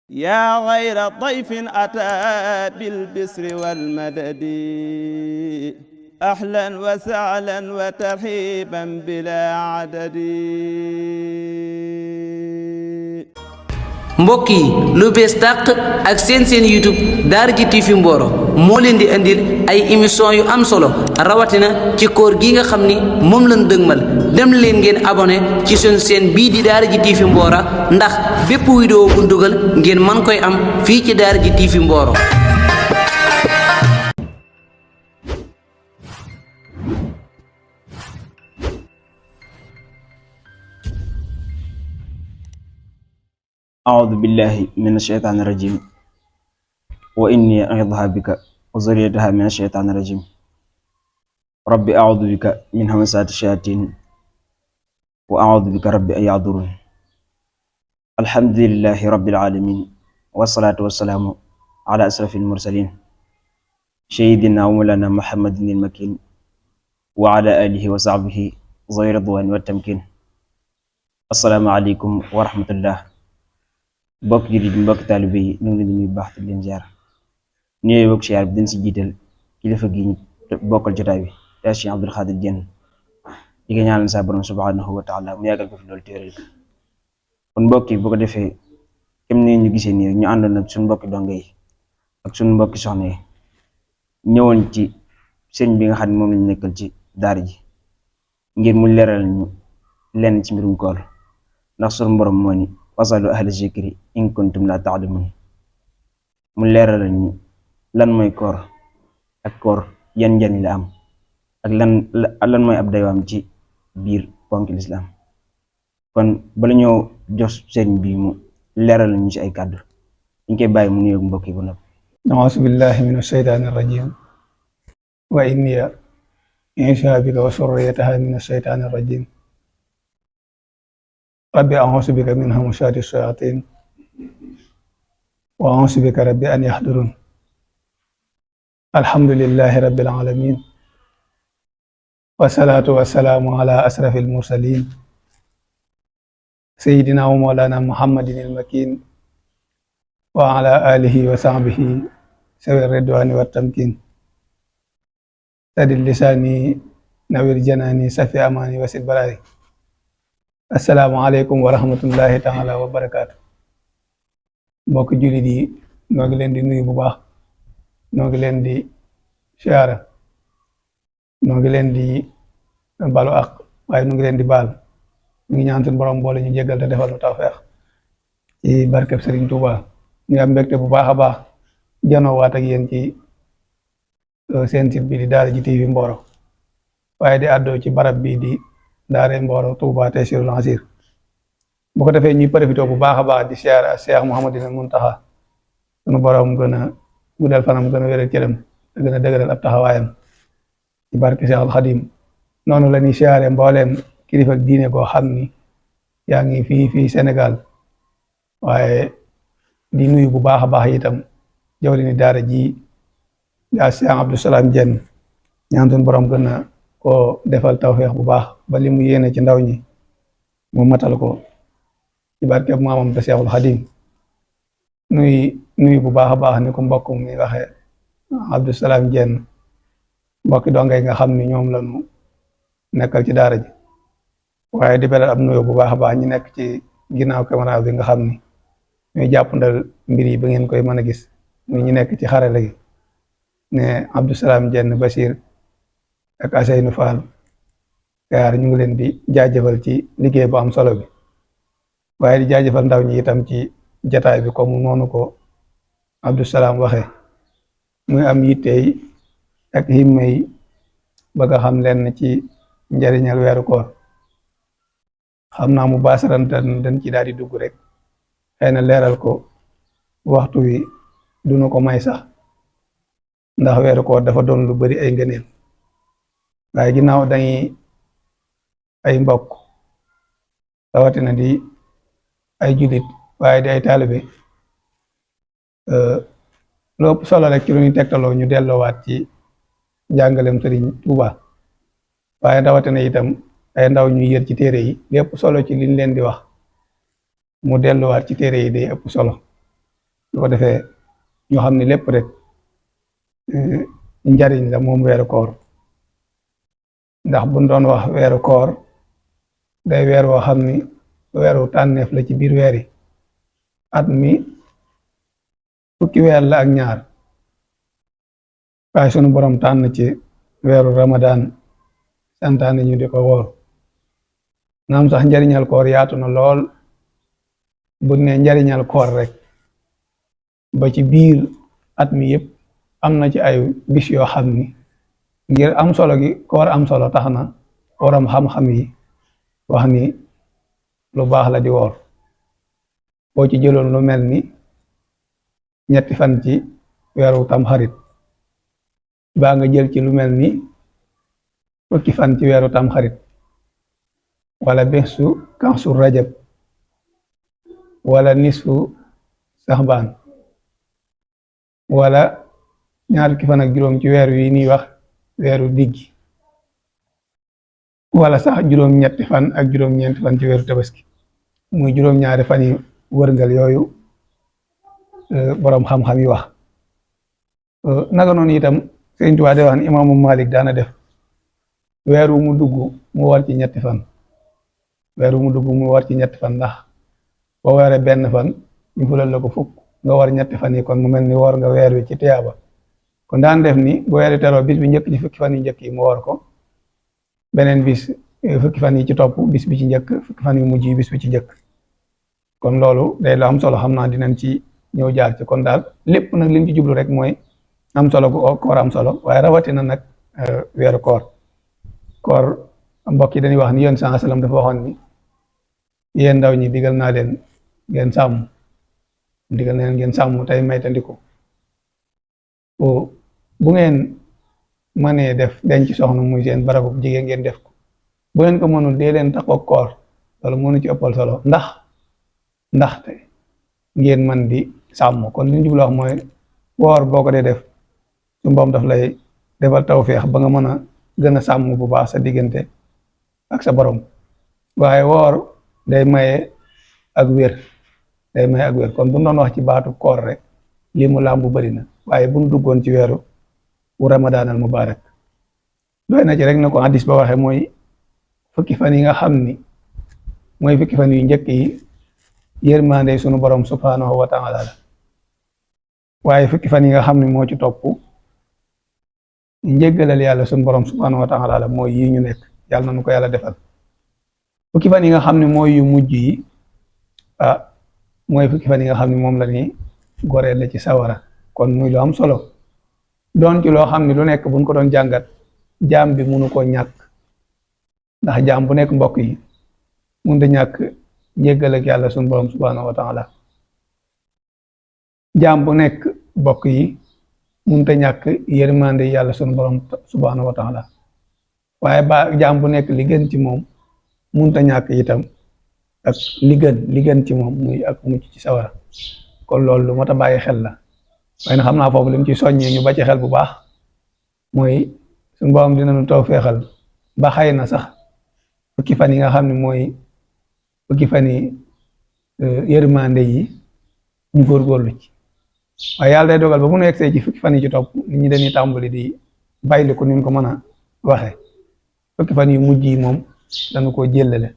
yaa xayra dayfin ataa bil bisri wal madadi ahlan wa sahlan wa tarhiban bilaa adadi. mbokk yi lu bees tàq ak seen YouTube Daara J TV Mboro moo leen di indil ay émission yu am solo rawatina ci koor gi nga xam ni moom lañ dëgmal dem leen ngeen abonné ci suñu chaîne bii di Daara J TV Mboro ndax bépp vidéo bu dugal ngeen man koy am fii ci Daara J TV Mboro. أعوذ بالله من الشيطان الرجيم وإني أعيذها بك وذريتها من الشيطان الرجيم ربي أعوذ بك من همزات الشياطين وأعوذ بك ربي أن يحضرون الحمد لله رب العالمين والصلاة والسلام على أشرف المرسلين سيدنا ومولانا محمد المكين وعلى آله وصحبه ذوي الرضوان والتمكين السلام عليكم ورحمة الله. Mbokk jullit yi mbokk taalibe yi ñu ngi leen di nuyu baax te leen ziar nuyoo bokk siyaar bi dañ si jiital kilifa gi ñu bokkal jotaay bi te Cheikh Abdou Khadir Diène di ko ñaanal sa borom subhanahu wa taala mu yàggal ko fi loolu téeral ko kon mbokk yi bu ko defee kem ni ñu gisee nii rek ñu àndoon nag suñu mbokki donge yi ak suñu mbokki soxna yi ñëwoon ci sëñ bi nga xam ne moom lañu nekkal ci daara ji ngir mu leeral ñu lenn ci mbirum koor ndax suñu borom moo ni wasalu ahla zikri in kuntum la ta'lamun mu leeral ñu lan mooy koor ak koor yan njariñ la am ak lan mooy ab dayoom ci biir ponk lislaam kon bala ñoo jox sëriñ bi mu leeral ñu ci ay kàddu ñu koy bàyyi mu nuyoog mbokk yi ba noppi. a'uuzu billahi mina shaytaani rajiim wa inni u'iizuha bika wa zurriyyataha mina shaytaani rajiim rabbi a'uuzu bika min hamazaati shayaatiin wa a'uuzu bika rabbi an yahduruun alhamdulillahi rabbil aalamiin wassalaatu wassalaamu alaa ashrafil mursaliin sayyidinaa wa mawlaanaa muhammadinil makiin wa alaa aalihi wa sahbihi sawi ridwaani wat tamkiin saddid lisaanii nawwir janaanii safi amaanii wasil baraari. asalaamaaleykum wa rahmatullahi taala wa barakaatu mbokk jullit yi noo ngi leen di nuyu bu baax noo ngi leen di siyaara noo ngi leen di balu ak waaye nu ngi leen di baal ñu ngi ñaan suñu borom boole ñu jéggal te defal nu tawfeex ci barkeb Serigne Touba ñu am mbégte bu baax a baax janoo waat ak yéen ci seen site bi di Daara J TV Mboro waaye di àddoo ci barab bi di Daara Mboro Touba Taysiroul Assir bu ko defee ñuy profité bu baax a baax di siyaara Cheikh Mouhamadul Muntaxa sunu borom gën a guddal fanam gën a wéral cëram te gën a dëgëral ab taxawaayam ci barke Cheikh al Xadim noonu la ñuy siyaare mbooleem kilifa diine koo xam ni yaa ngi fii Sénégal waaye di nuyu bu baax a baax itam jawriñu daara ji yaa Cheikh Abdou Salam Diène ñaan sunu borom gën a ko defal tawfeex bu baax ba li mu yéene ci ndaw ñi mu matal ko ci barkeb maamam te Seexul Xadim nuyu bu baax a baax ni ko mbokk mi waxe Abdou Salam Diène mbokki dongay nga xam ni ñoom lañu nekkal ci daara ji waaye di beral ab nuyu bu baax a baax ñi nekk ci ginnaaw caméra bi nga xam ni ñuy jàppandal mbir yi ba ngeen koy mën a gis muy ñi nekk ci xarala gi ne Abdou Salam Diène Bachir ak Aseynu Fall gaar ñu ngi leen di jaajëfal ci liggéey bu am solo bi waaye di jaajëfal ndaw ñi itam ci jataay bi comme noonu ko Abdou Salam waxe muy am yittey ak himmey bëgg a xam leen ci njariñal weeru koor xam naa mu baasarante dañ ci daal di dugg rek xëy na leeral ko waxtu wi duna ko may sax ndax weeru koor dafa doon lu bari ay ngëneel waaye ginnaaw dañuy ay mbokk rawatina di ay jullit waaye di ay taalibe lu ëpp solo rek ci lu ñuy tegtaloo ñu delloowaat ci njàngalem Serigne Touba waaye rawatina itam ay ndaw ñuy yër ci téere yi lépp solo ci liñ leen di wax mu delluwaat ci téere yi day ëpp solo su ko defee ñoo xam ne lépp rek njariñ la moom weeru koor ndax buñ doon wax weeru koor day weer woo xam ni weeru tànneef la ci biir weer yi at mi fukki weer la ak ñaar waaye sunu borom tànn ci weeru Ramadan santaane ñu di ko woor naam sax njariñal koor yaatu na lool bu ne njariñal koor rek ba ci biir at mi yëpp am na ci ay bis yoo xam ni ngir am solo gi koor am solo tax na waram xam-xam yi wax ni lu baax la di woor boo ci jëloon lu mel ni ñetti fan ci weeru tamxarit baa nga jël ci lu mel ni fukki fan ci weeru tamxarit wala bésu kansu rajab wala nisfu saxbaan wala ñaar fukki fan ak juróom ci weer wi ñuy wax weeru diggi wala sax juróom-ñetti fan ak juróom-ñeenti fan ci weeru tabaski muy juróom-ñaari fan yi wërngal yooyu boroom xam-xam yi wax naka noonu itam Sëriñ Tuubaa day wax ne imaamu Malik daana def weer wu mu dugg mu war ci ñetti fan weer wu mu dugg mu war ci ñetti fan ndax boo weeree benn fan ñu fulal la ko fukk nga war ñetti fan yi kon mu mel ni woor nga weer wi ci tiyaaba kon daan def ni bu weeri teroo bis bi njëkk ci fukki fan yi njëkk yi mu war ko beneen bis fukki fan yi ci topp bis bi ci njëkk fukki fan yu mujj yi bis bi ci njëkk kon loolu day lu am solo xam naa dinañ ci ñëw jaar ci kon daal lépp nag liñ ci jublu rek mooy am solo gu koor am solo waaye rawatina nag weeru koor mbokk yi dañuy wax ni yéen saa salaam dafa waxoon ni yéen ndaw ñi digal naa leen ngeen sàmm digal na leen ngeen sàmm tey maytandiku bu ngeen mënee def denc soxna muy seen barabu jigéen ngeen def ko bu ngeen ko mënul dee leen taxaw koor loolu mënu ci ëppal solo ndaxte ngeen man di sàmm kon li ñu jublu wax mooy woor boo ko dee def su mboom daf lay defal tawféex ba nga mën a gën a sàmm bu baax sa diggante ak sa borom waaye woor day maye ak wér kon bu doon wax ci baatu koor rek lii mu làmb bari na waaye bu ñu duggoon ci weeru wu Ramadan al mubarak doy na ci rek na ko hadis ba waxee mooy fukki fan yi nga xam ni mooy fukki fan yu njëkk yi yërmande sunu borom subhanahu wa taala la waaye fukki fan yi nga xam ne moo ci topp njéggalal yàlla sunu borom subhanahu wa taala la mooy yi ñu nekk yàlla na nu ko yàlla defal fukki fan yi nga xam ne mooy yu mujj yi mooy fukki fan yi nga xam ne moom la ni goreel la ci sawara kon muy lu am solo doon ci loo xam ne lu nekk buñ ko doon jàngat jaam bi munu ko ñàkk ndax jaam bu nekk mbokk yi mun da ñàkk njéggal ak yàlla sunu borom subhanahu wa taala jaam bu nekk mbokk yi mun ta ñàkk yërmande yàlla sunu borom subhanahu wa taala waaye jaam bu nekk li gën ci moom mun ta ñàkk itam ak li gën ci moom muy ak mucc ci sawara kon loolu lu mat a bàyyi xel la waaye nag xam naa foofu li mu ci soññee ñu bàcc xel bu baax mooy suñu borom dinañu taw feexal ba xëy na sax fukki fan yi nga xam ne mooy fukki fan yi yërmande yi ñu góorgóorlu ci waaye yàlla day dogal ba mu nekk see ci fukki fan yi ci topp nit ñi dañuy tàmbali di bayli ko ni ko mën a waxe fukki fan yu mujj yi moom dañu ko jëllale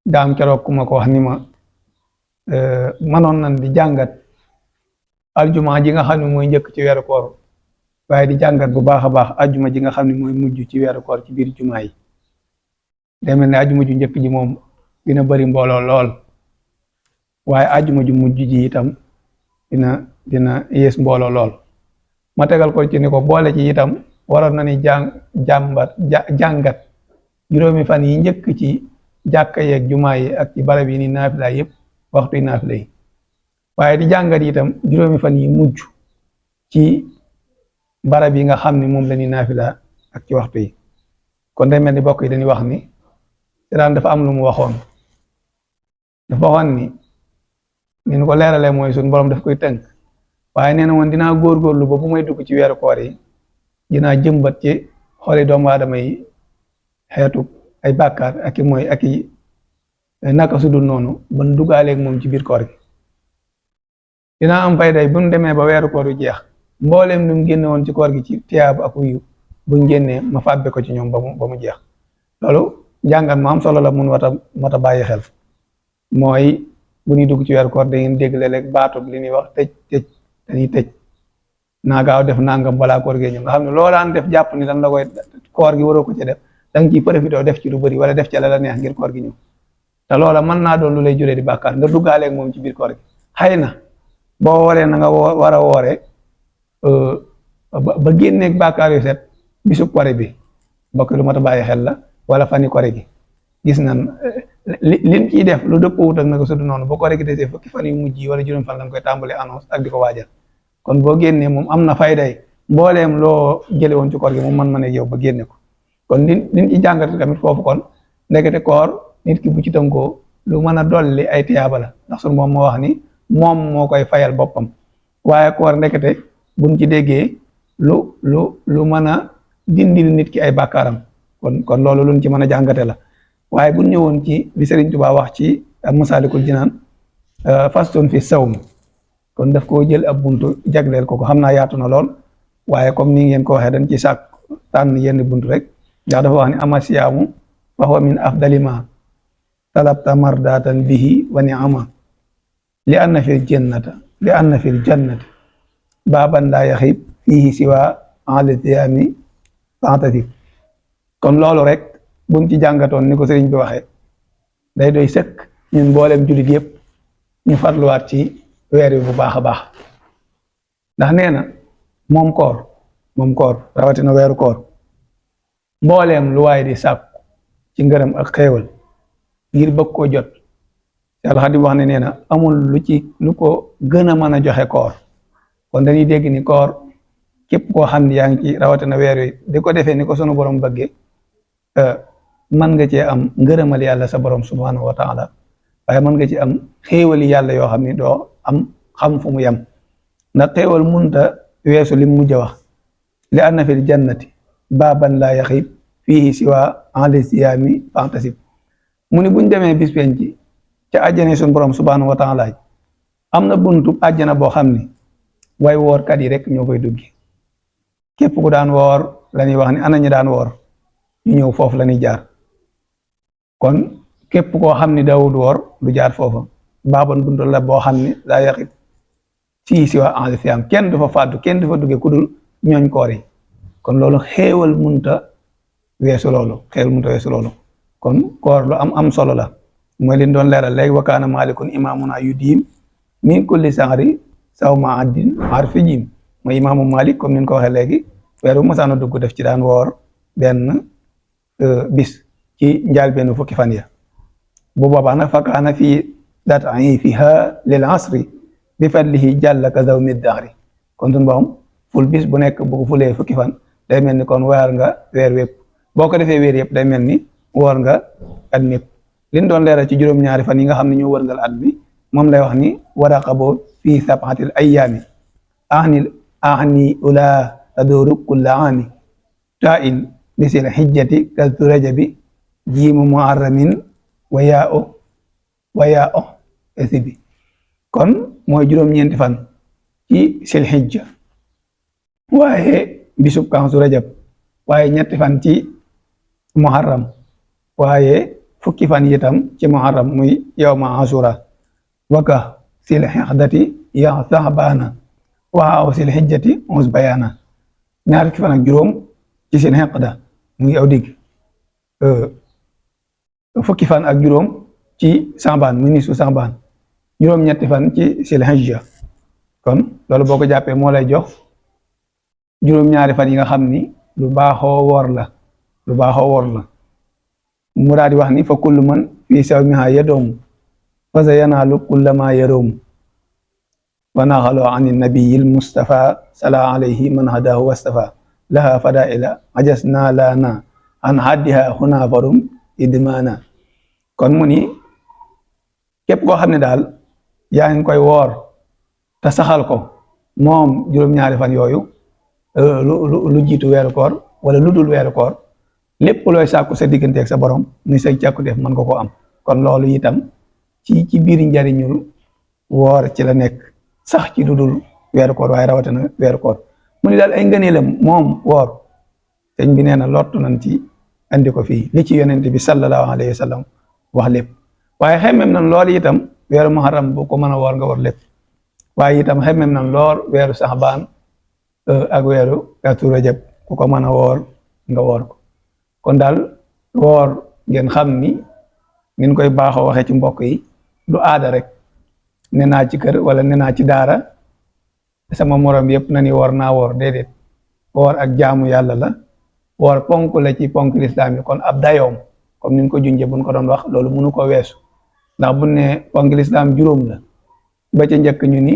daam keroog ku ma ko wax ni ma manoon nañ di jàngat aljuma ji nga xam ne mooy njëkk ci weeru koor waaye di jàngat bu baax a baax aljuma ji nga xam ne mooy mujj ci weeru koor ci biir jumaa yi demel ne aljuma ju njëkk ji moom dina bari mbooloo lool waaye aljuma ju mujj ji itam dina yées mbooloo lool ma tegal ko ci ni ko boole ci itam waroon na ni jàngat juróomi fan yi njëkk ci jàkka yeeg jumaa yi ak ci barab yi ni naafila yëpp waxtu yi naafila yi waaye di jàngat itam juróomi fan yi mujj ci barab yi nga xam ne moom la ñuy naafila ak ci waxtu yi kon day mel ni bokk yi dañuy wax ni daan dafa am lu mu waxoon dafa waxoon ni ñu ko leeralee mooy suñu borom daf koy tënk waaye nee na woon dinaa góorgóorlu ba bu may dugg ci weeru koor yi dinaa jëmbat ci xoli doomu aadama yi xeetu ay bàkkaar ak i mooy ak i naka su dul noonu ban duggaaleeg moom ci biir koor gi dinaa am fayday bu ñu demee ba weeru koor yu jeex mbooleem lu mu génne woon ci koor gi ci tiyaab ak yu buñ génnee ma fàbbe ko ci ñoom ba mu jeex loolu jàngat mu am solo la mun mata bàyyi xel mooy bu ñuy dugg ci weeru koor da ngeen dégg léeg-léeg baatu li ñuy wax tëj dañuy tëj naa gaaw def nangam balaa koor gee ñëw nga xam ne loo daan def jàpp ni dan la koy koor gi waroo ko ci def da nga ciy profité def ci lu bëri wala def ci la neex ngir koor gi ñëw te loola mën naa doon lu lay julee di bàkkaar nga duggaaleeg moom ci biir koor gi xëy na boo wooree na nga war a wooree ba génneeg bàkkaar yu set bisu kore bi bokk lu mat a bàyyi xel la wala fani kore gi gis nan liñ ciy def lu dëppoo wut ak naka sudu noonu boo kore gi desee fukki fan yu mujj yi wala juróom fan lañ koy tàmbalee annonce ak di ko waajal kon boo génnee moom am na fayday mbooleem loo jële woon ci koor gi moom man ak yow ba génne ko kon liñ ci jàngate tamit foofu kon ndekete koor nit ki bu ci tënkoo lu mën a dolli ay tiyaaba la ndax sunu moom moo wax ni moom moo koy fayal boppam waaye koor ndekete buñ ci déggee lu mën a dindil nit ki ay bàkkaaram kon loolu luñ ci mën a jàngate la waaye buñ ñëwoon ci li Sëriñ Tuubaa wax ci Masaalikul Jinaan fastun fi sawm kon daf koo jël ab buntu jagleel ko xam naa yaatu na lool waaye comme ni ngeen ko waxee dañ ci sàkk tànn yenn buntu rek ndax dafa wax ni ama siyaamu fa huwa min afdali ma talabta mardatan bihi wa ni'ama li anna fil jannati baaban laa yaxib fihi siwa ala siyaami fa'tatib kon loolu rek buñ ci jàngatoon ni ko sëriñ bi waxee day doy sëkk ñun mboolem jullit yëpp ñu farluwaat ci weer wi bu baax a baax ndax nee na moom koor rawatina weeru koor mbooleem lu waay di sàkku ci ngërëm ak xéewal ngir bëgg koo jot Yàlla Xaadim wax ne nee na amul lu ko gën a mën a joxe koor kon dañuy dégg ni koor képp koo xam ne yaa ngi ci rawatina weer wi di ko defee ni ko sunu borom bëggee mën nga cee am ngërëmal yàlla sa borom subhanahu wa taala waaye mën nga ci am xéewali yàlla yoo xam ni doo am xam fu mu yem ndax xéewal munta weesu lim mujj wax li anna fil jannati baaban laa yaxib fiihi siwa ahli siyaami fantasib mu ni buñ demee bis penc ci ca àjjana suñu borom subhanahu wa taala am na buntu àjjana boo xam ni way woorkat yi rek ñoo koy duggi képp ku daan woor la ñuy wax ni ana ñi daan woor ñu ñëw foofu la ñuy jaar kon képp koo xam ni daawul woor du jaar foofa baaban buntu la boo xam ni laa yaxib fii siwa ahli siyaam kenn du fa fàddu kenn du fa duggee ku dul ñooñ koor yi kon loolu xéewal munta weesu loolu kon koor lu am solo la mooy leen doon leeral léegi wa kaana maalikun imaamuna yudiim min kulli sahri sawma addin arfi jiim mooy imaamu Malik comme ni ñu ko waxee léegi weeru masaana dugg def ci daan woor benn bis ci njaal benn fukki fan ya bu boobaa nag fa kaana fii fiha lil asri bi fadlihi jàlla ka zawmi dahri kon suñu borom ful bis bu nekk bu fulee fukki fan day mel ni kon weer nga weer wépp boo ko defee weer yëpp day mel ni woor nga at mépp liñ doon leeral ci juróom-ñaari fan yi nga xam ne ñoo wërngal at bi moom lay wax ni waraqaboo fii sabatil ayyaami ahni ula taduru kulla aami ta in bisil xijjati kazu rajabi jiimu muharramin wayaa o esibi kon mooy juróom-ñeenti fan ci sil xijja waaye bisub kansu rajab waaye ñetti fan ci muharram waaye fukki fan yitam ci muharram muy yawma asura waka sil xexdati ya saxbaana waaw sil xijjati ons bayaana ñaar fukki fan ak juróom ci sil xexda muy aw digg fukki fan ak juróom ci sambaan muy nisu sambaan juróom ñetti fan ci sil xijja kon loolu boo ko jàppee moo lay jox juróom-ñaari fan yi nga xam ni lu baaxoo woor la mu daal di wax ni fa kullu man fii sawmiha yadoomu fa sa yanaalu kulla ma yaroomu wa naxaloo an nabiyil mustafa sala alayhi man hadahu wastafa laha fadaila ajas na lana an haddiha xuna farum idmana kon mu ni képp koo xam ne daal yaa ngi koy woor te saxal ko moom juróom-ñaari fan yooyu lu jiitu weeru koor wala lu dul weeru koor lépp looy sàkku sa digganteeg sa borom muy sa càkku def mën nga ko am kon loolu itam ci biir njariñul woor ci la nekk sax ci dudul weeru koor waaye rawatina weeru koor mu ni daal ay ngëneelam moom woor sëñ bi nee na lottu nañ ci andi ko fii li ci yonent bi sallallahu alayhi wa sallam wax lépp waaye xemmem nañ lool itam weeru muharram bu ko mën a woor nga woor lépp waaye itam xemmem nañ lool weeru saxbaan ak weeru katu rajab ku ko mën a woor nga woor ko kon daal woor ngeen xam ni ngeen koy baaxoo waxee ci mbokk yi du aada rek ne naa ci kër wala ne naa ci daara sama morom yëpp na ni woor naa woor déedéet woor ak jaamu yàlla la woor ponk la ci ponk lislaam yi kon ab dayoom comme ni ñu ko junjee buñ ko doon wax loolu mënu ko weesu ndax bu ne ponk lislaam juróom la ba ca njëkk ñu ni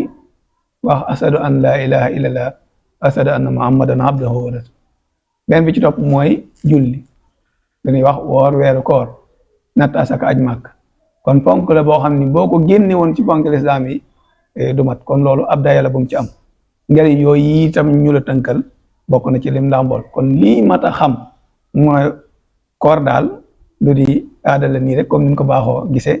wax asadu an la ilaha illallah asadu anna muhammadan abduhu wa rasuluhu benn bi ci topp mooy julli dañuy wax woor weeru koor natt asaka aj màkk kon ponk la boo xam ni boo ko génne woon ci ponk lislaam yi du mat kon loolu ab daya la bu mu ci am njëriñ yooyu itam ñu la tënkal bokk na ci lim làmbool kon lii mat a xam mooy koor daal du di aada la nii rek comme ni ko baaxoo gisee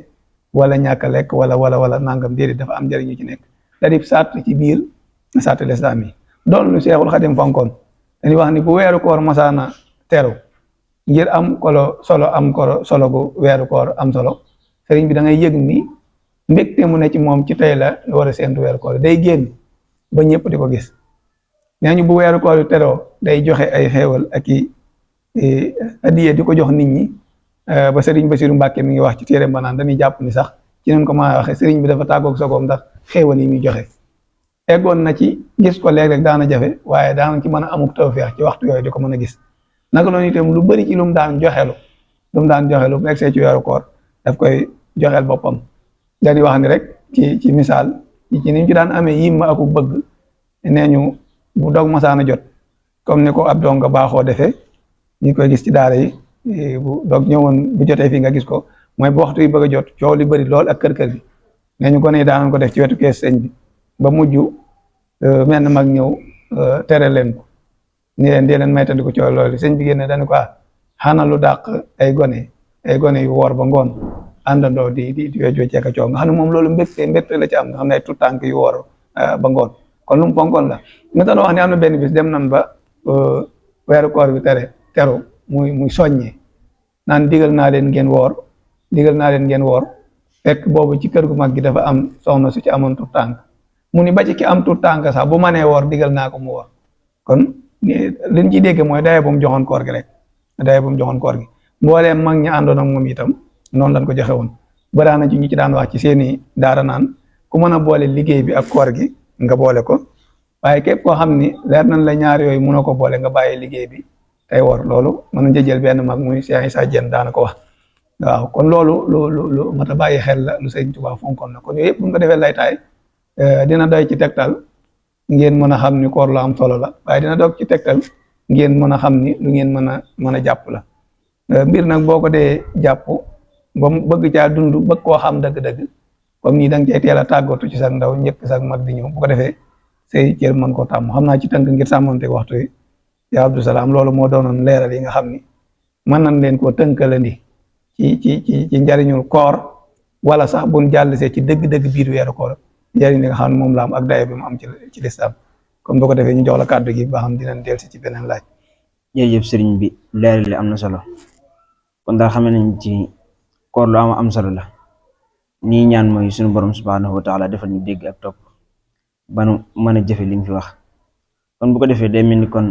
wala ñàkk a lekk wala nangam déedéet dafa am njëriñ yu ci nekk da di sart ci biir sart lislaam yi doon lu Seexul Xadim fonkoon dañuy wax ni bu weeru koor masaana teru ngir am solo gu weeru koor am solo sëriñ bi da ngay yëg ni mbégte mu ne ci moom ci tey la war a séentu weeru koor day génn ba ñëpp di ko gis nee ñu bu weeru koor yu teroo day joxe ay xéewal ak i addiye di ko jox nit ñi ba sëriñ Basiru Mbàkke mi ngi wax ci téere banaan dañuy jàpp ni sax ci nañ ko maa waxe sëriñ bi dafa tàggoog sogoom ndax xéewal yi muy joxe eggoon na ci gis ko léeg-léeg daana jafe waaye daana ci mën a amuk tawfeex ci waxtu yooyu di ko mën a gis naka noonu itam lu bari ci lu mu daan joxelu bu egsee ci weeru koor daf koy joxeel boppam dañuy wax ni rek ci misaal ci ni mu ci daan amee yimma aku bëgg nee ñu bu dog masaana jot comme ni ko ab dong nga baaxoo defee ñu koy gis ci daara yi bu dog ñëwoon bu jotee fii nga gis ko mooy bu waxtu yi bëgg a jot coow li bëri lool ak kër gi nee ñu gone yi daan ko def ci wetu kees sëñ bi ba mujj menn mag ñëw tere leen ko ni leen dee leen maytandi ko coow loolu sëñ bi génne dañu ko xana lu dàq ay gone yu woor ba ngoon àndandoo di wejoo ceeka coow nga xam ne moom loolu mbégte la ci am nga xam ne ay tout tànk yu woor ba ngoon kon lu mu fonkoon la nga tax wax ne am na benn bis dem nan ba weeru koor bi teru muy soññee naan digal naa leen ngeen woor fekk boobu ci kër gu mag gi dafa am soxna su ci amoon tout tànk mu ni ba ci ki am tout tànk sax bu manee woor digal naa ko mu woor kon liñ ciy dégg mooy daye bu mu joxoon koor gi rek mbooleem mag ñi àndoon ak moom itam noonu lañ ko joxe woon baraa na ci ñu ci daan wax ci seeni daara naan ku mën a boole liggéey bi ak koor gi nga boole ko waaye képp koo xam ni leer nañ la ñaar yooyu mënoo ko boole nga bàyyi liggéey bi tey woor loolu mën na jël benn mag muy Cheikh Issa Diène daana ko wax waaw kon loolu lu mat a bàyyi xel la lu Sëriñ Tuubaa fonkoon la kon yooyu yëpp bu ñu ko defee laytaay dina doy ci tegtal ngeen mën a xam ni koor lu am solo la waaye dina doog ci tegtal ngeen mën a xam ni lu ngeen mën a jàpp la mbir nag boo ko dee jàpp ba bëgg caa dund bëgg koo xam dëgg-dëgg comme nii da nga cee teel a tàggatu ci sax ndaw njëkk sax mag di ñëw bu ko defee say cër mën koo tàmm xam naa ci tënk ngir sàmmante waxtu yi yaa Abdou Salaam loolu moo doonoon leeral yi nga xam ni mën nañ leen koo tënkalandi ci njariñul koor wala sax buñ jàllisee ci dëgg-dëgg biir weeru koor njariñ li nga xam ne moom la am ak daye bi mu am ci lislaam comme bu ko defee ñu jox la kàddu gi ba xam dinañ dellusi ci beneen laaj. jërëjëf sëriñ bi leeral li am na solo kon daal xam nañ ci koor lu am solo la nii ñaan mooy suñu borom subhanahu wa taala defal ñu dégg ak topp ba nu mën a jëfe li ñu fi wax kon bu ko defee day mel ni kon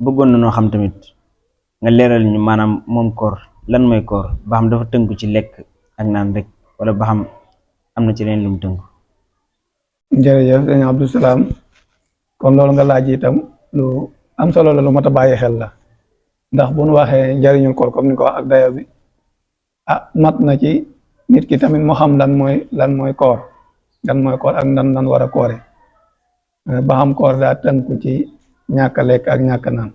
bëggoon na noo xam tamit nga leeral ñu maanaam moom koor lan mooy koor ba xam dafa tënku ci lekk ak naan rek wala ba xam am na ci leen lu mu tënku. jërëjëf sëñ Abdou Salaam kon loolu nga laaj itam lu am solo la lu mat a bàyyi xel la ndax bu nu waxee njariñul koor comme ni ko wax ak dayo bi mat na ci nit ki tamit moo xam lan mooy koor ak nan war a koore ba xam koor daa tënku ci ñàkk a lekk ak ñàkk a naan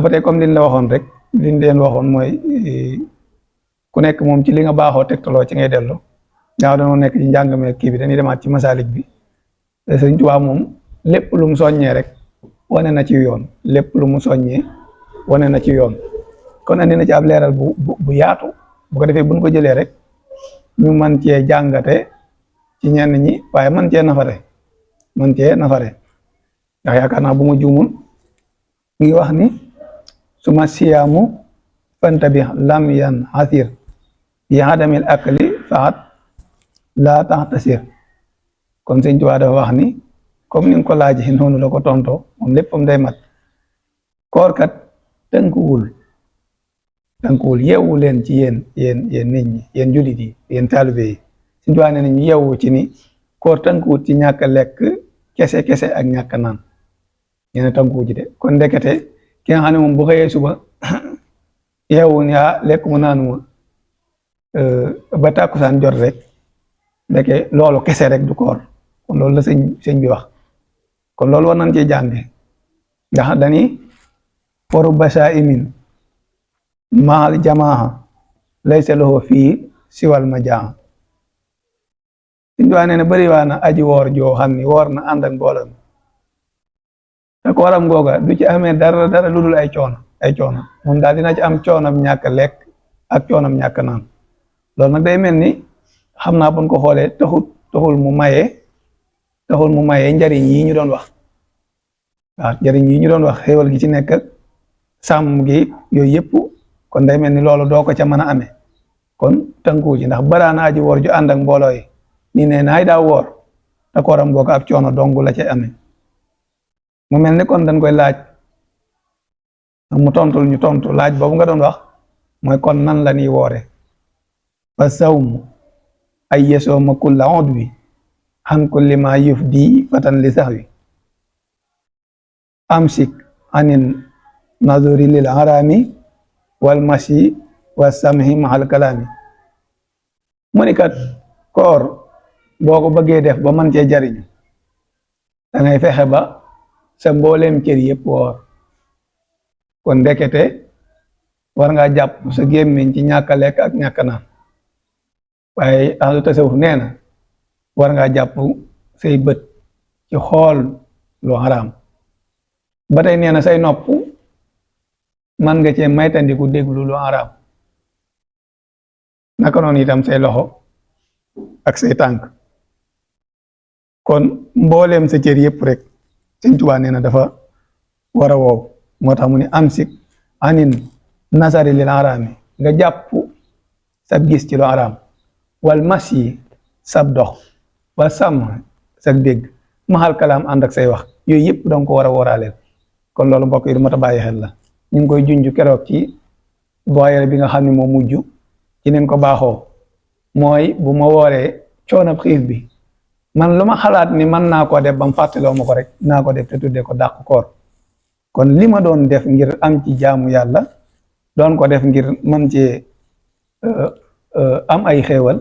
ba tey comme liñ la waxoon rek liñ leen waxoon mooy ku nekk moom ci li nga baaxoo tegtaloo ci ngay dellu gaaw dañoo nekk ci njàngame kii bi dañuy demaat ci masalik bi Sëriñ Tuubaa moom lépp lu mu soññee rek wane na ci yoon kon andi na ci ab leeral bu yaatu bu ko defee buñ ko jëlee rek ñu mën cee jàngate ci ñenn ñi waaye mën cee nafare man cee nafare ndax yaakaar naa bu ma juumul mi ngi wax ni suma siyaamu fantabi lam yan asir bi adamil akli faat laa taxtasir kon sëñ Tuubaa dafa wax ni comme ni nga ko laajee noonu la ko tontoo moom léppam day mat koor kat tënkuwul yeewu leen ci yéen nit ñi yéen jullit yi yéen taalibe yi sëñ Tuubaa nee na ñu yeewu ci ni koor tënkuwut ci ñàkk lekk kese ak ñàkk naan ñene tënkuwut ci de kon ndekete ki nga xam ne moom bu xëyee suba yeewu ni lekk mu naanuma ba tàkkusaan jot rek ndeke loolu kese rek du koor kon loolu la sëñ bi wax kon loolu war nañ ci jànge ndax dani foru basa imin maal jamaa laysa lahu fii siwal ma jaa sëñ bi nee na bëri waa na aji woor joo xam ni woor na ànd ak mbooloo te kooram googa du ci amee dara lu dul ay coono moom daal dina ci am coonam ñàkk lekk ak coonam ñàkk naan loolu nag day mel ni xam naa buñ ko xoolee taxul mu maye njariñ yi ñu doon wax waaw njariñ yi ñu doon wax xéewal gi ci nekk ak sàmm gi yooyu yëpp kon day mel ni loolu doo ko ca mën a amee kon tënku ci ndax baraana aji woor ju ànd ak mbooloo yi nii ne naay daa woor te kooram googu ab coono dong la ca amee mu mel ni kon dañ koy laaj mu tontu laaj boobu nga doon wax mooy kon nan la ñuy woore fa sawm ay yesooma kulla udwi an kulli ma yufdi fatan li sahwi amsik anin nazuri lil harami wal mashi wa samhi mahal kalami mu ni kat koor boo ko bëggee def ba man cee jariñu da ngay fexe ba sa mbooleem cër yëpp woor kon ndekete war ngaa jàpp sa gémmiñ ci ñàkk a lekk ak ñàkk a naan waaye ahlu tasawuf nee na war ngaa jàpp say bët ci xool lu xaraam ba tey nee na say nopp man nga cee maytandiku déglu lu xaraam naka noonu itam say loxo ak say tànk kon mbooleem sa cër yëpp rek Sëñ Tuubaa nee na dafa war a woow moo tax mu ni amsik anin nasari lil xaraami nga jàpp sab gis ci lu xaraam wal mas yi sab dox wal sàmm sag dégg maxal kalaam ànd ak say wax yooyu yëpp danga ko war a wooraaleel kon loolu mbokk yi du mat a bàyyi xel la ñu ngi koy junj keroog ci boyere bi nga xam ne moo mujj ci neen ko baaxoo mooy bu ma wooree coonab xiif bi man lu ma xalaat ni man naa koo def ba mu fàttaloo ma ko rek naa ko def te tuddee ko dàq koor kon li ma doon def ngir am ci jaamu yàlla doon ko def ngir man ci am ay xéewal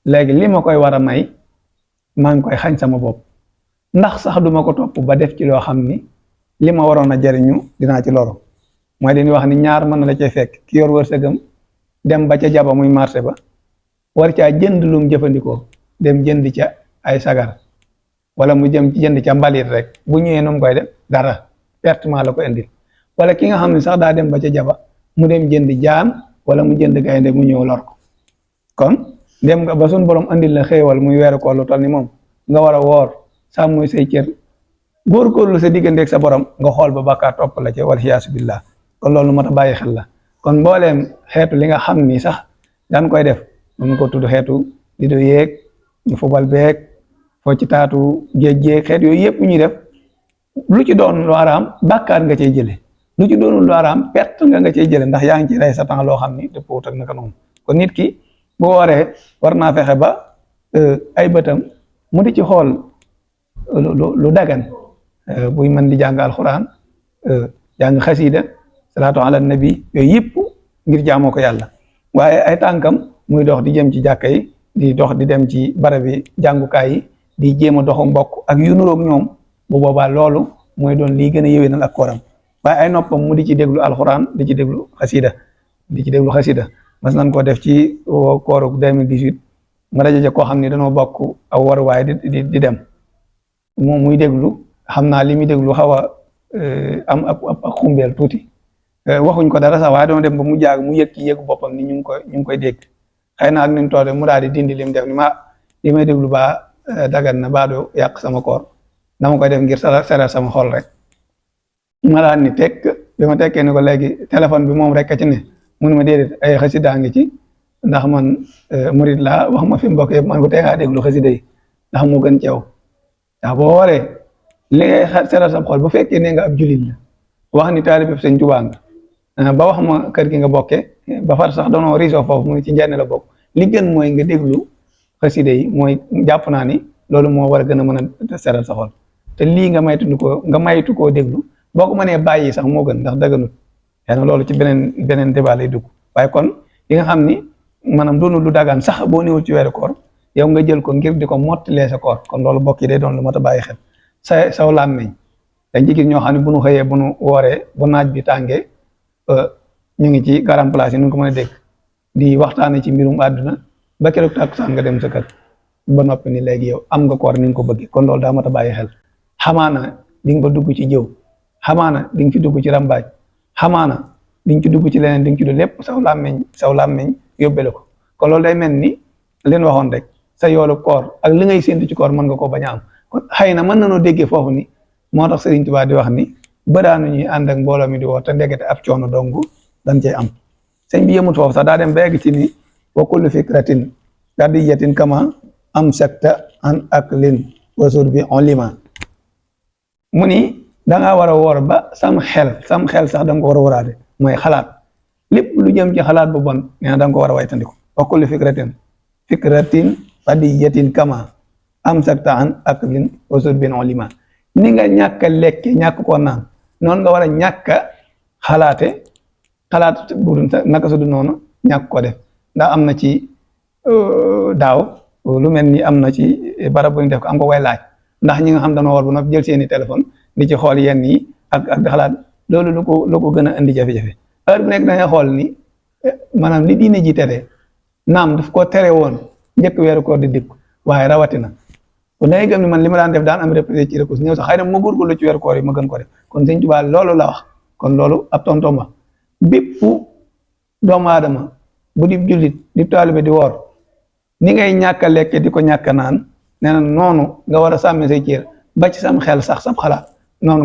léegi li ma koy war a may maa ngi koy xañ sama bopp ndax sax duma ko topp ba def ci loo xam ni li ma waroon a jariñu dinaa ci loro mooy dañuy wax ni ñaar mën na la cay fekk ki yor wërsëgam dem ba ca jaba muy marché ba war caa jënd lum jëfandikoo dem jënd ca ay sagar wala mu jëm ci jënd ca mbalit rek bu ñëwee nu mu koy def dara pertement la ko indil wala ki nga xam ne sax daa dem ba ca jaba mu dem jënd jaan wala mu jënd gaynde mu ñëw lor ko kon dem nga ba suñ borom andil la xéewal muy weeru koor lu toll ni moom nga war a woor sàmm muy say cër góorgóorlu sa digganteeg sa borom nga xool ba bàkkaar topp la ca wal xiyaasu billah kon loolu mat a bàyyi xel la kon mbooleem xeetu li nga xam ni sax daan koy def mun ko tudd xeetu di do yeeg ñu fubal beeg foo ci taatu géej géej xeet yooyu yëpp ñuy def lu ci doon lu araam bàkkaar nga cay jële lu ci doonul lu araam perte nga cay jële ndax yaa ngi ci rey sa temps loo xam ni dëppoo ak naka noonu kon nit ki bu wooree war naa fexe ba ay bëtam mu di ci xool lu dagan buy mën di jàng alxuraan jàng xasiida salaatu ala nabi yooyu yëpp ngir jaamoo ko yàlla waaye ay tànkam muy dox di jëm ci jàkka yi di dox di dem ci barabi jàngukaay yi di jéem a doxu mbokk ak yu nuroog ñoom bu boobaa loolu mooy doon lii gën a yëwénal ak kooram waaye ay noppam mu di ci déglu alxuraan di ci déglu xasiida mas nañ ko def ci kooru 2018 ma daje koo xam ne dañoo bokk aw waruwaay di dem moom muy déglu xam naa li muy déglu xaw a am ab xumbeel tuuti waxuñ ko dara sax waaye doon dem ba mu jaag mu yëg ci yëgu boppam ni ñu ngi koy dégg xëy na ak ni mu toll mu daal di dindi lim def ni ma li may déglu baa dagan na baa do yàq sama koor dama koy def ngir seral sama xol rek ma daan ni tekk bi ma tekkee ni ko léegi téléphone bi moom rek a ci ne mu ne ma déedéet ay xasida ngi ci ndax man murid laa wax ma fi mbokk yëpp man ko tey ngaa déglu xasida yi ndax moo gën ci yow ndax boo waree li ngay seral sa xol bu fekkee ne nga ab julit la wax ni taalibe Sëñ Tuubaa nga ba wax ma kër gi nga bokke ba far sax doonoo riisoo foofu mu ci njenn la bokk li gën mooy nga déglu xasida yi mooy jàpp naa ni loolu moo war a gën a mën a seral sa xol te lii nga maytu koo déglu boo ko mënee bàyyi sax moo gën ndax dëgganut xëy na loolu ci beneen débat lay dugg waaye kon li nga xam ni maanaam doonul lu dagaan sax boo néewul ci weeru koor yow nga jël ko ngir di ko mottilee sa koor kon loolu bokk yi day doon lu mat a bàyyi xel saw làmmiñ dañ ci gis ñoo xam ne bu nu xëyee bu nu wooree bu naaj bi tàngee ñu ngi ci garam place yi nu ko mën a dégg di waxtaane ci mbirum àdduna ba keroog tàkkusaan nga dem sa kër ba noppi ni léegi yow am nga koor ni nga ko bëggee kon loolu daa mat a bàyyi xel xamaana di nga ko dugg ci jëw xamaana di nga ci dugg ci rambaaj xamaana di nga ci dugg ci leneen di nga ci dugg lépp saw làmmiñ yóbbele ko kon loolu day mel ni leen waxoon rek sa yoolu koor ak li ngay séntu ci koor mën nga ko bañ a am kon xëy na mën nañoo déggee foofu ni moo tax Sëriñ Tuubaa di wax ni bëraanu ñuy ànd ak mbooloo mi di woo te ndegete ab coono dong dañ cey am sëñ bi yëmut foofu sax daa dem ba egg ci ni wa kullu fikratin radiyatin kama am sakta an aklin wa surbi on lima mu ni dangaa war a woor ba sam xel sax da nga ko war a waraate mooy xalaat lépp lu jëm ci xalaat bu bon nee na da nga ko war a waytandiko wa kullu fikratin radiyatin kama am sakta an aklin wa surbi on lima ni nga ñàkk a lekke ñàkk koo naan noonu nga war a ñàkk a xalaat bu naka su du noonu ñàkk ko def ndax am na ci daaw lu mel ni am na ci barab bu ñu def ko am ko way laaj ndax ñi nga xam dañoo war bu noppi jël seeni téléphone di ci xool yenn yi ak di xalaat loolu lu ko gën a indi jafe-jafe heure bu nekk da ngay xool ni maanaam li diine ji tere naam daf ko tere woon njëkk weeru koor di dikk waaye rawatina kon da ngay gëm ni man li ma daan def daan am répété ci recours ñëw sax xëy na ma góorgóorlu ci weeru koor yi ma gën ko def kon Sëñ Tuubaa loolu la wax kon loolu ab tontom wax bépp doomu aadama bu di jullit di taalibe di woor ni ngay ñàkk a lekke di ko ñàkk a naan nee na noonu nga war a sàmme say cër ba ci sam xel sax sam xalaat noonu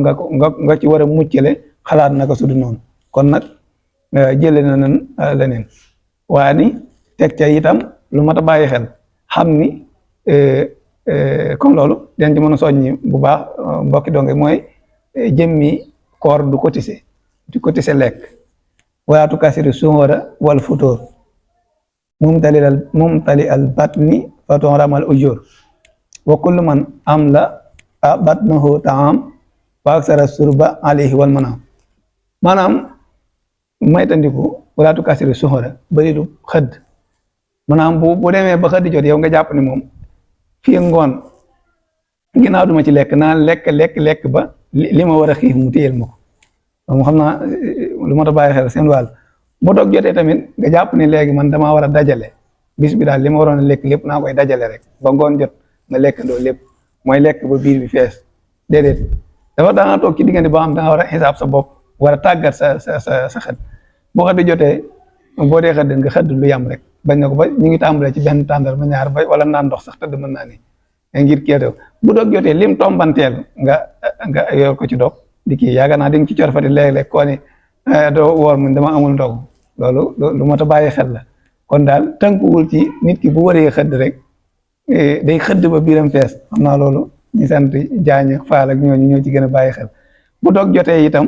nga ci war a muccale xalaat naka su du noonu kon nag jële na nan leneen waaye ni teg ca itam lu mat a bàyyi xel xam ni comme loolu den ci mën a soññi bu baax mbokki donge mooy jëmmi koor du cotiser lekk waatu kasiri suhura wal futur mumtali al batni faton ramal ujur wa kullu man amla batnahu taam wa aksara surba alayhi wal manam maanaam maytandiku waatu kasiri suhura bari du xëdd maanaam bu demee ba xëdd jot yow nga jàpp ni moom fii ngoon ginnaaw duma ci lekk naa lekk ba li ma war a xiif mu téyel ma ko mu xam naa lu ma ta bàyyi xel seen wàll bu doog jotee tamit nga jàpp ni léegi man damaa war a dajale bis bi daal li ma waroon a lekk lépp naa koy dajale rek ba ngoon jot nga lekkandoo lépp mooy lekk ba biir bi fees déedéet dafa danga toog ci diggante boo xam danga war a xisaab sa bopp war a tàggat sa xët boo xëdd jotee boo dee xëdd nga xëdd lu yam rek bañ na ko ba ñu ngi tàmbalee ci benn tàndar ba ñaar ba wala naan ndox sax tëdd mën naa ni ngir keetew bu doog jotee lim tombanteel nga yor ko ci dog di kii yaakaar naa di nga ci corfati léeg-léeg koo ni doo woor mun dama amul ndog loolu lu mat a bàyyi xel la kon daal tënkuwul ci nit ki bu waree xëdd rek day xëdd ba biiram fees xam naa loolu ñu sant jaañ ak faal ak ñooñu ñoo ci gën a bàyyi xel bu doog jotee itam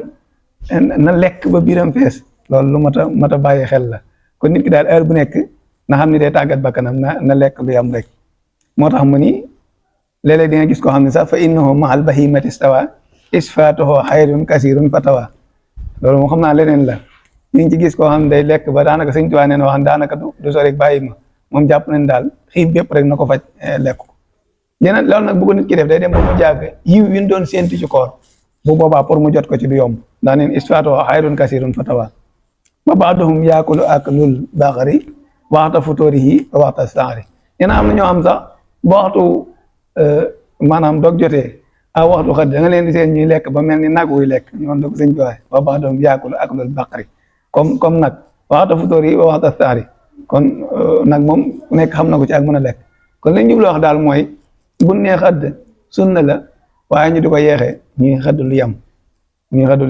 na lekk ba biiram fees loolu lu mat a bàyyi xel la kon nit ki daal heure bu nekk na xam ne day tàggat bakkanam na lekk lu yam rek moo tax mu ni léeg-léeg di nga gis koo xam ne sax fa innahu mahal bahimati stawa isfatuhu xayrun kasirun fatawa loolu moo xam naa leneen la ñu ngi ci gis koo xam ne day lekk ba daanaka Sëñ Tuubaa nee na wax daanaka du sori bàyyi ma moom jàpp nañ daal xiif bépp rek na ko faj lekk ko yeneen loolu nag bu ko nit ki def day dem ba mu jàgg yiw wi ñu doon séentu ci koor bu boobaa pour mu jot ko ci du yomb daa neen isfatuhu xayrun kasirun fatawa wa ba'duhum yaakulu aklul baxari waxta futóorihi waxta saari ñena am na ñoo xam sax ba waxtu maanaam doog jotee waxtu xëdd da nga leen di seen ñuy lekk ba mel ni nag wuy lekk noonu la ko sëñ bi waxee wa ba'duhum yaakulu aklul baxari comme nag waxta futóorihi waxta saari kon nag moom ku nekk xam na ko ci ak mën a lekk kon lañ jublu wax daal mooy bu nee xëdd sunna la waaye ñu di ko yeexee ñuy xëdd lu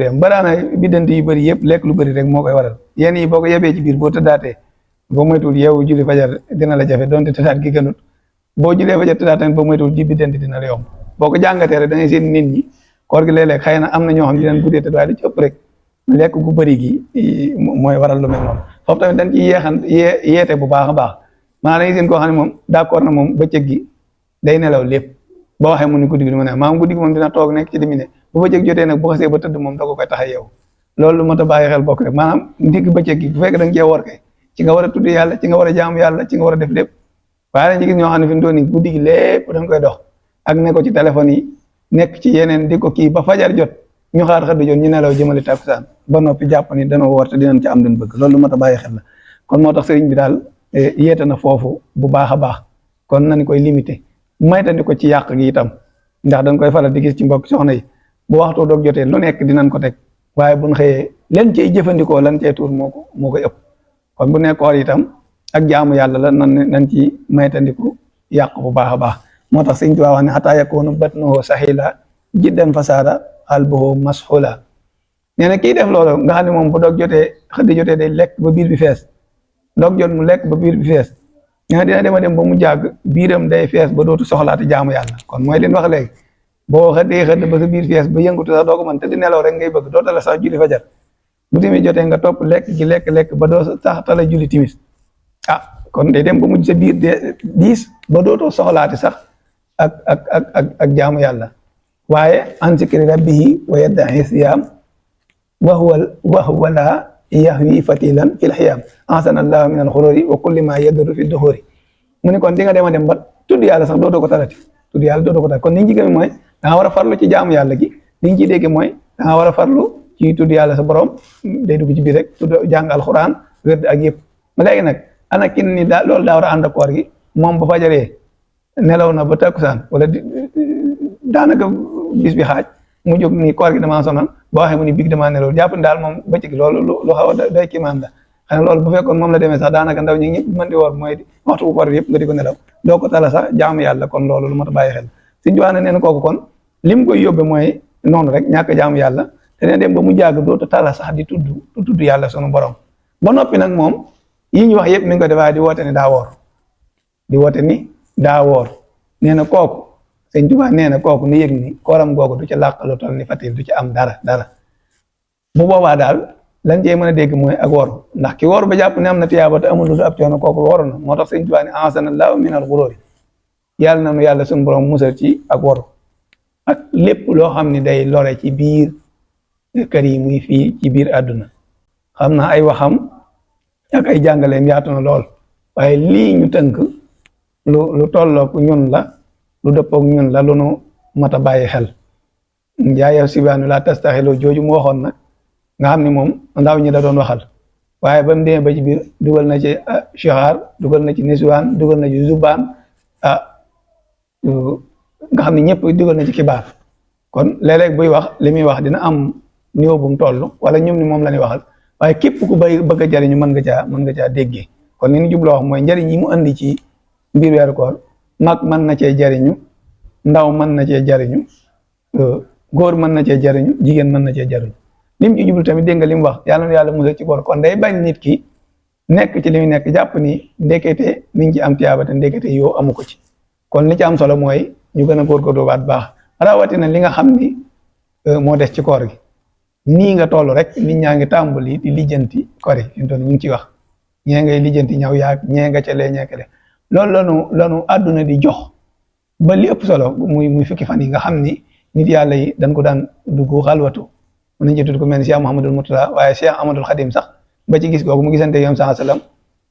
yem baraana biddanti yu bëri yëpp lekk lu bëri rek moo koy waral yenn yi boo ko yebee ci biir boo tëddaatee boo moytuwul yeewu julli fajar dina la jafe donte tëddaat gi gënut boo jullee fajar tëddaat tamit boo moytuwul ji biddanti dina la yomb boo ko jàngatee rek da ngay seen nit ñi koor gi léeg-léeg xëy na am na ñoo xam ne dinañ guddee tëdd waaye du ci ëpp rek lekk gu bëri gi mooy waral lu mel noonu foofu tamit dañ ci yeete bu baax a baax maanaam da ngay seen koo xam ne moom d'accord na moom bëccëg gi day nelaw lépp boo waxee mu ni guddi gi du ma ne maam guddi gi moom dina toog nekk ci demi ne bu bëccëg jotee nag bu xasee ba tëdd moom da ko koy tax a yeewu loolu lu mat a bàyyi xel bokk rek maanaam ndigg bëccëg gi bu fekkee da nga cee woor kay ci nga war a tudd yàlla ci nga war a jaamu yàlla ci nga war a def lépp waaye dañ ci gis ñoo xam ne fi mu toll nii guddi gi lépp dañ koy dox ak ne ko ci téléphone yi nekk ci yeneen di ko kii ba fajar jot ñu xaar xëdd jot ñu nelaw jëmale takkusaan ba noppi jàpp ni dana woor te dinañ ci am dañ bëgg loolu lu mat a bàyyi xel la kon moo tax sëriñ bi daal yeete na foofu bu baax a baax kon nañ koy limité maytandi ko ci yàq gi itam ndax dañ koy faral di gis ci mbokk soxna yi bu waxtu doog jotee lu nekk dinañ ko teg waaye buñ xëyee len cey jëfandikoo lan cey tuur moo koy ëpp kon bu nekkoor itam ak jaamu yàlla la nañ ci maytandiku yàq bu baax a baax moo tax sëñ Tuubaa wax ne xataa yakuunu batnuhu sahila jiddan fasaada qalbuhu mashula nee na kii def loolu nga xam ne moom bu doog jotee xëdd jotee day lekk ba biir bi fees doog jot mu lekk ba biir bi fees ñaa dina dem ba mu jàgg biiram day fees ba dootu soxlaati jaamu yàlla kon mooy leen wax léegi boo xëdd ba sa biir fees ba yëngutu sax doo ko mën te di nelaw rek ngay bëgg doo tala sax julli fajar bu timis jotee nga topp lekk gi lekk ba doo sax tala julli timis kon day dem ba mujj sa biir de diis ba dootoo soxlaati sax ak jaamu yàlla waaye an zikri rabbihi wa yaddahi siyam wa huwa la yahwi fatilan fil xiyam ahsana allahu min al xururi wa kulli ma yaduru fi duxuri mu ne kon di nga dem ba tudd yàlla sax dootoo ko talati tudd yàlla dootoo ko talati kon niñ ci gëmee mooy da nga war a farlu ci jaamu yàlla gi liñ ciy dégg mooy da nga war a farlu ci tudd yàlla sa borom day dugg ci biir rek tudd jàng alxuraan wérd ak yëpp ma léegi nag ana kin ni loolu daa war a ànd ak koor gi moom ba fajaree nelaw na ba takkusaan wala daanaka bis bi xaaj mu jóg ni koor gi damaa sonal boo waxee mu ni big damaa nelaw jàpp ni daal moom bëccëg loolu lu xaw a doy kiimaan la xanaa loolu bu fekkoon moom la demee sax daanaka ndaw ñi ñëpp mën di woor mooy waxtu bu koor yëpp nga di ko nelaw doo ko tala sax jaamu yàlla kon loolu lu mat a bàyyi xel suñu jowaane nee na kooku kon lim koy yóbbe mooy noonu rek ñàkk jaamu yàlla te ne dem ba mu jàgg dootu tala sax di tudd yàlla sunu borom ba noppi nag moom yi ñu wax yëpp mi ngi ko defaa di woote ni daa woor nee na kooku sëñ Tuubaa nee na kooku ni yëg ni kooram googu du ci làqalu tol ni fatil du ci am dara bu boobaa daal lan cee mën a dégg mooy ak woor ndax ki woor ba jàpp ne am na tiyaaba te amul lu ab coono kooku woor na moo tax sëñ Tuubaa ne ahsana Allaahu min al-ghururi yàlla na nu yàlla suñu borom musal ci ak woor ak lépp loo xam ne day lore ci biir kër yi muy fii ci biir àdduna xam naa ay waxam ak ay jàngaleem yaatu na lool waaye lii ñu tënk lu tollook ñun la lu dëppook ñun la lu nu mat a bàyyi xel njaayew sibaanu la tastaxiloo jooju mu waxoon nag nga xam ne moom ndaw ñi la doon waxal waaye ba mu demee ba ci biir dugal na ci chixaar dugal na ci niswaan dugal na ci zubaan nga xam ne ñëpp dugal na ci kibaar kon léeg-léeg buy wax li muy wax dina am niveau bu mu toll wala ñoom ni moom la ñuy waxal waaye képp ku bëgg a jariñu mën nga caa déggee kon li ñu jubloo wax mooy njariñ yi mu andi ci mbir weeru koor mag mën na cee jariñu ndaw mën na cee jariñu góor mën na cee jariñu jigéen mën na cee jariñu lim ci jublu tamit dégg nga li mu wax yàlla na yàlla musal ci koor kon day bañ nit ki nekk ci li mu nekk jàpp ni ndekete mi ngi ci am tiyaaba te ndekete yoo amu ko ci kon li ci am solo mooy ñu gën a góorgóorlu baat baax rawatina li nga xam ni moo des ci koor gi nii nga toll rek nit ñaa ngi tàmbali di lijjanti koor yi fi mu toll ñu ngi ciy wax ñee ngay lijjanti ñaw yaag ñee nga ca lee ñee ka lee loolu lanu àdduna di jox ba li ëpp solo muy fukki fan yi nga xam ni nit yàlla yi dañ ko daan dugg xalwatu mën nañ ci tudd ko mel ni Cheikh Mouhamadul Mourtada waaye Cheikh Amadul Khadim sax ba ci gis googu mu gisante yoom saa sallam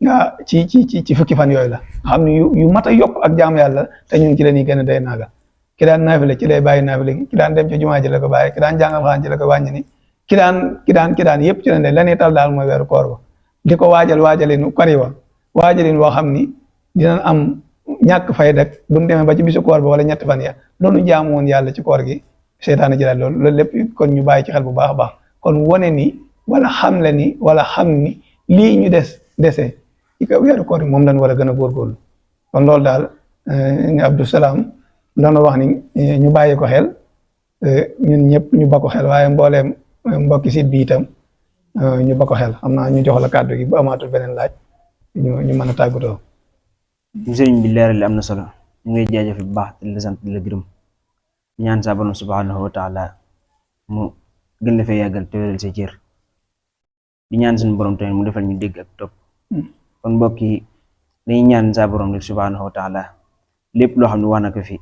nga ci fukki fan yooyu la xam ni yu mat a yokk ak jaamu yàlla te ñun ci la ñuy gën a day naaga ki daan naafile ci lay bàyyi naafile gi ki daan dem ci jumaa ji la ko bàyyi ki daan jàngal xaan ci la ko wàññi ni ki daan yëpp ci la la ñuy tal daal mooy weeru koor ba di ko waajalin kori wa waajalin woo xam ni dinañ am ñàkk fay dak buñ demee ba ci bisu koor ba wala ñetti fan ya loolu jaamu woon yàlla ci koor gi seytaane ji daal loolu lépp kon ñu bàyyi ci xel bu baax a baax kon wane ni wala xamle ni wala xam ni lii ñu dese ci ko weeru koor yi moom lañ war a gën a góorgóorlu kon loolu daal nga Abdou Salaam doon wax ni ñu bàyyi ko xel ñun ñëpp ñu bako xel waaye mbooleem mbokki site bi itam ñu bako xel xam naa ñu jox la kàddu gi bu amaatul beneen laaj ñu mën a tàggatoo. sëriñ bi leeral li am na solo ñu ngi jaajëf bu baax di la sant di la gërëm ñaan sa borom subhanahu wa taala mu gën la fee yàggal te wéral sa cër di ñaan suñu borom tamit mu defal ñu dégg ak topp kon mbokk yi dañuy ñaan sa borom rek subhanahu wa taala lépp loo xam ne wax na ko fi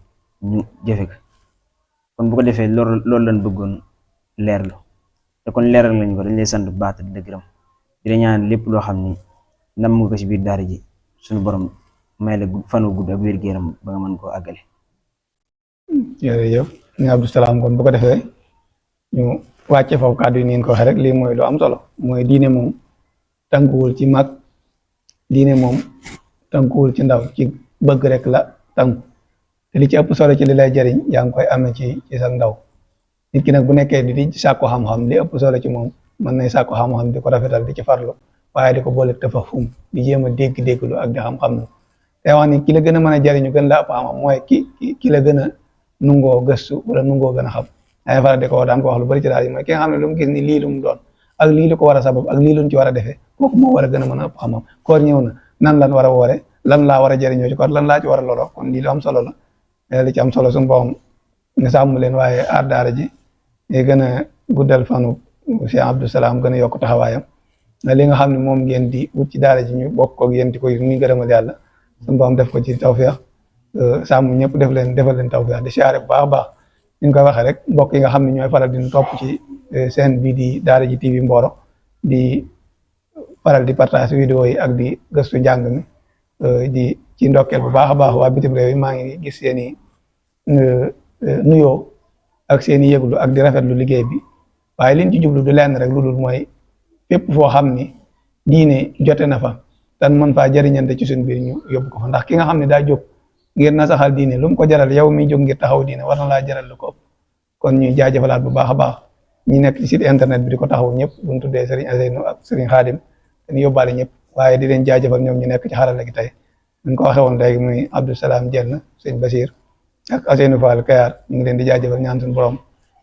ñu jëfe ko kon bu ko defee loolu lañ bëggoon leerlu te kon leeral lañ ko dañ lay sant bu baax te di la gërëm di la ñaan lépp loo xam ni nam nga ko si biir daara ji suñu borom may la fan wu gudd ak wér gu yaram ba nga mën koo àggale. jërëjëf ñu Abdou Salam kon bu ko defee ñu wàcce foofu kàddu yi niin ko waxee rek lii mooy lu am solo mooy diine moom tànkuwul ci mag diine moom tànkuwul ci ndaw ci bëgg rek la tànku te li ci ëpp solo ci li lay jëriñ yaa ngi koy amee ci sa ndaw nit ki nag bu nekkee di sàkku xam-xam li ëpp solo ci moom mën nay sàkku xam-xam di ko rafetal di ci farlu waaye di ko boole tafahum di jéem a dégg-dégglu ak di xam-xam lu te wax ni ki la gën a mën a jëriñu gën la ëpp xam-xam mooy ki la gën a nungoo gëstu wala nungoo gën a xam ay faral di ko daan ko wax lu bari ci daal yi mooy ki nga xam ne lu mu gis ni lii lu mu doon ak lii lu ko war a sabab ak lii luñ ci war a defee kooku moo war a gën a mën a ëpp xam-xam koor ñëw na nan lan war a woore lan laa war a jëriñoo ci koor lan laa ci war a loroo kon lii lu am solo la li ci am solo suñu borom nga sàmm leen waaye aar daara ji gën a guddal fanu Cheikh Abdou Salam gën a yokk taxawaayam li nga xam ne moom ngeen di wut ci daara ji ñu bokk ak yéen di koy muy gërëmal yàlla suñu borom def ko ci tawfeex sàmm ñëpp defal leen tawfeex di siyaare bu baax a baax ñu ngi koy waxee rek mbokk yi nga xam ne ñooy faral di topp ci seen bii di daara ji TV Mboro di faral di partage vidéo yi ak di gëstu njàng mi di ci ndokkeel bu baax a baax waa bitim réew yi maa ngi gis seen i nuyoo ak seen i yëglu ak di rafetlu liggéey bi waaye liñ ci jublu du lenn rek lu dul mooy fépp foo xam ni diine jote na fa tan mën faa jëriñante ci suñ biir ñu yóbbu ko fa ndax ki nga xam ne daa jóg ngir na saxal diine lu mu ko jaral yow mi jóg ngir taxaw diine war na laa jaral lu ko ëpp kon ñuy jaajëfalaat bu baax a baax ñi nekk ci site internet bi di ko taxaw ñëpp bu ñu tuddee Serigne Aseynou ak Serigne Khadim dañu yóbbaale ñëpp waaye di leen jaajëfal ñoom ñu nekk ci xarala gi tey ñu ko waxee woon léegi muy Abdou Salam Dieng sëñ Basir ak Aseynou Fall Kayar ñu ngi leen di jaajëfal ñaan suñu borom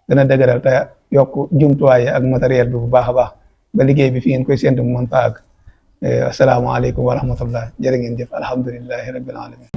gën a dëgëral te yokk jumtuwaay ak matériel bi bu baax a baax ba liggéey bi fi ngeen koy séntu mu mën fa àgg asalaamaaleykum wa rahmatullah jërë ngeen jëf alhamdulillahi rabbil alamin